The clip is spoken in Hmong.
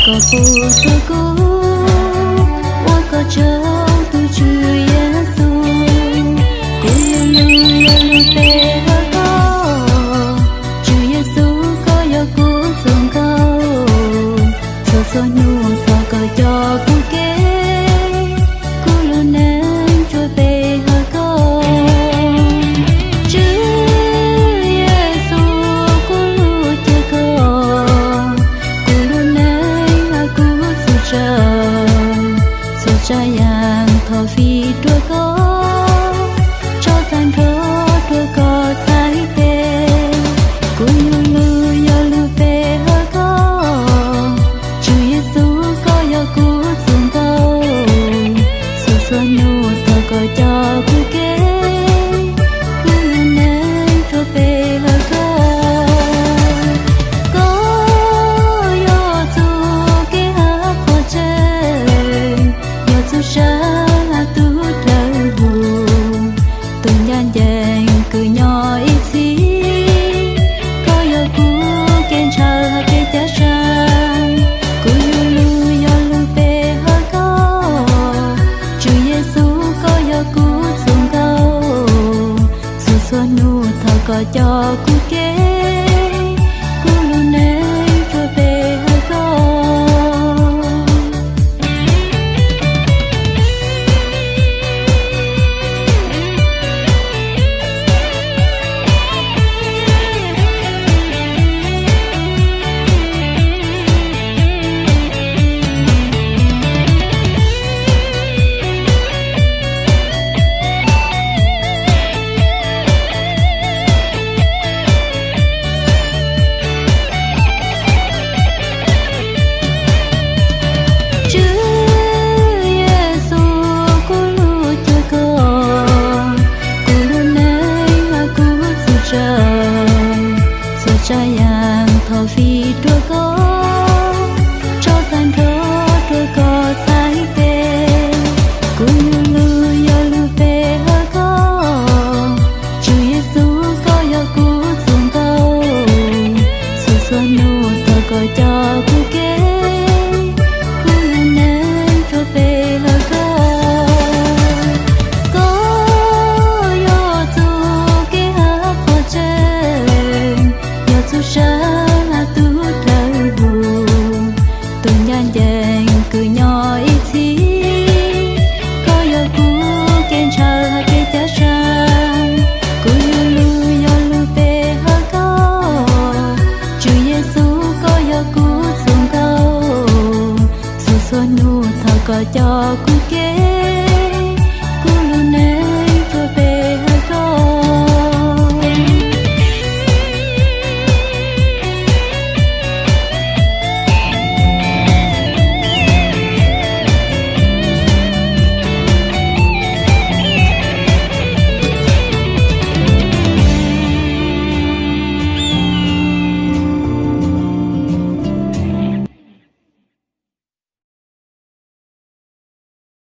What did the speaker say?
Koj pub rua kuv ua koj tsaug tus Tswv Yexus, kuv lub lub yog lub pe hawm koj. Tswv Yexus koj yog kuv txhua nkauj, txhua txhua hnub thov koj coj kuv kev, kuv lub neej tsuas pe hawm koj. Tswv Yexus kuv lub caij koj, kuv lub neej hawm kuv txhua tsav, txhua tsav yaam thov fij rua koj, tso tag nrho rua koj txhais tes. Kuv lub lub yog lub pe hawm koj, Tswv Yexus koj yog kuv txhua nkauj, txhua txhua hnub thov koj coj kuv kev, kuv lub neej tsuas pe hawm koj. Koj yog txuj kev hab qhov tseeb, yog txuj sa hab tub dlawg lug, tus ncaj ncees kws nyob ib txhis. Koj yog kuv kev ntshaw hab kev caj sa, kuv lub lub yog lub pe hawm koj, Tswv Yexus koj yog kuv txhua nkauj, txhua txhua hnub thov koj coj kuv kev, kuv lub neej tsuas pe hawm koj. Tswv Yexus kuv lub caij koj, kuv lub neej hawm kuv txhua tsav, txhua tsav yaam thov fij rua koj, tso tag nrho rua koj txhais tes. Kuv lub lub yog lub pe hawm koj, Tswv Yexus koj yog kuv txhua nkauj, txhua txhua hnub thov koj coj kuv kev, kuv lub neej tsuas pe hawm koj. Koj yog txuj kev hab qhov tseeb, yog txuj sa hab tub dlawg lug, tus ncaj ncees kws nyob ib txhis. Koj yog kuv kev ntshaw hab kev caj sa, kuv lub lub yog lub pe hawm koj, Tswv Yexus koj yog kuv txhua nkauj, txhua txhua hnub thov koj coj kuv kev,